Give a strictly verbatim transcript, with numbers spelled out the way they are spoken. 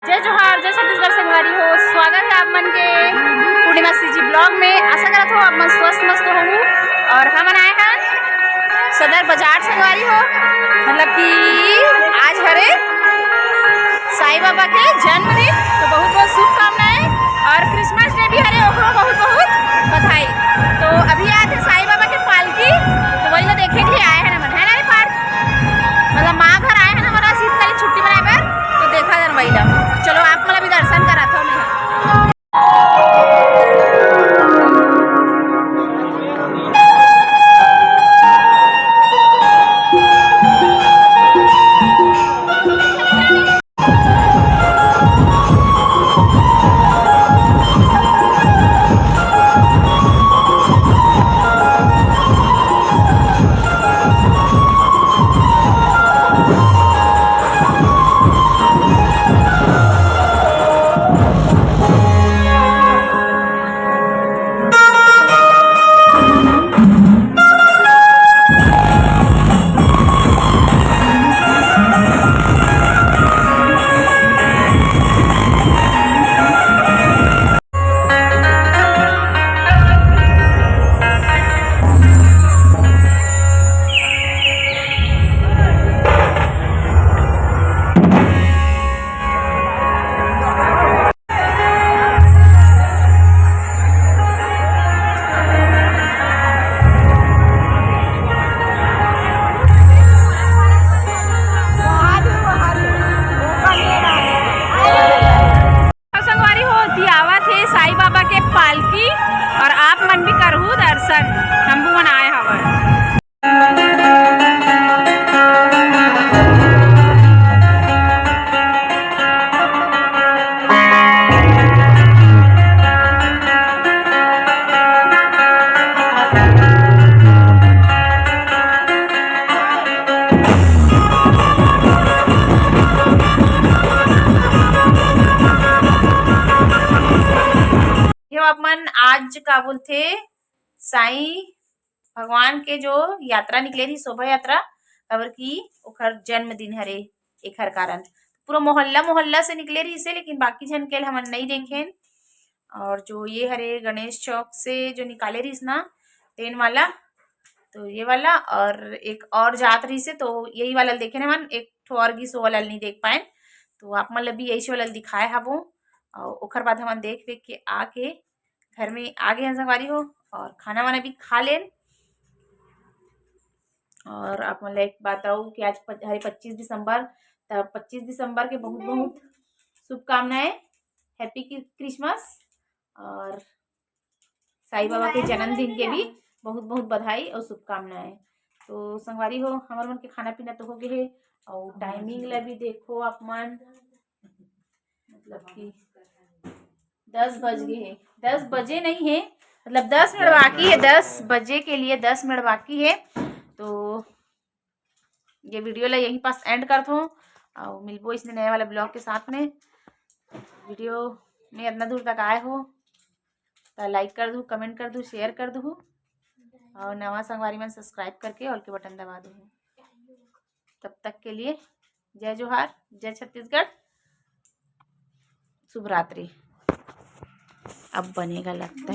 जय जोहार, जय छत्तीसगढ़ संगवारी हो, स्वागत है आप मन के पूर्णिमा सीजी ब्लॉग में। आशा करत हो आप मन स्वस्थ मस्त होहू। और हमन आए हैं सदर बाजार संगवारी हो, मतलब कि आज हरे साईं बाबा के जन्मदिन, तो बहुत बहुत शुभकामनाएं। और क्रिसमस डे भी हरे, ओकरो बहुत बहुत बधाई। तो अभी आए थे साईं बाबा के पालकी, तो वही ला देखे के लिए आए हैं हमन, है ना रे पार्थ? मतलब माँ घर आए हैं ना, हमारा शीतकालीन छुट्टी मनाए बर, तो देखा जन वही ला। चलो आप मतलब भी दर्शन करा था मैं। संगवारी हो, एती आवत हे साईं बाबा के पालकी और आप मन भी करहू दर्शन, हमहू मन आए हवन। ये आप मन आज का बोलथे, साईं भगवान के जो यात्रा निकले रही, शोभा यात्रा, काबर कि ओखर जन्मदिन हरे, एखर कारण पूरा मोहल्ला मोहल्ला से निकले रहिसे, लेकिन बाकी झन के हमन नहीं देखेन। और जो ये हरे गणेश चौक से जो निकाले रहिस ना, तेन वाला, तो ये वाला और एक और जात रहिसे, तो यही वाला देखे हमन, एक ठो और गिस, वो वाला नहीं देख पाएन। तो आप मन ला भी यही वाला दिखाए हबो। और ओखर बाद हमन देख देख के आके घर में आ गए हैं संगवारी हो, और खाना वाना भी खा लेन। और आप मन ला एक बात आऊ कि आज प-, हरे पच्चीस दिसंबर, त पच्चीस दिसंबर के बहुत बहुत शुभकामनाएं, हैप्पी क्रिसमस, और साईं बाबा के जन्मदिन के भी बहुत बहुत बधाई और शुभकामनाएं। तो संगवारी हो, हमर मन के खाना पीना तो हो गए हे, और टाइमिंग ला भी देखो आप मन, मतलब कि दस बज गए हे, दस बजे नहीं है, मतलब दस मिनट बाकी है, दस बजे के लिए दस मिनट बाकी है। तो ये वीडियो ला यहीं पास एंड करत हूँ, और मिलबो इसने नए वाला ब्लॉग के साथ में। वीडियो में इतना दूर तक आए हो तो लाइक कर दू, कमेंट कर दू, शेयर कर दू, और नवा संगवारी मन सब्सक्राइब करके ऑल के बटन दबा दू। तब तक के लिए जय जोहार, जय छत्तीसगढ़, शुभ रात्रि। अब बनेगा लगता है।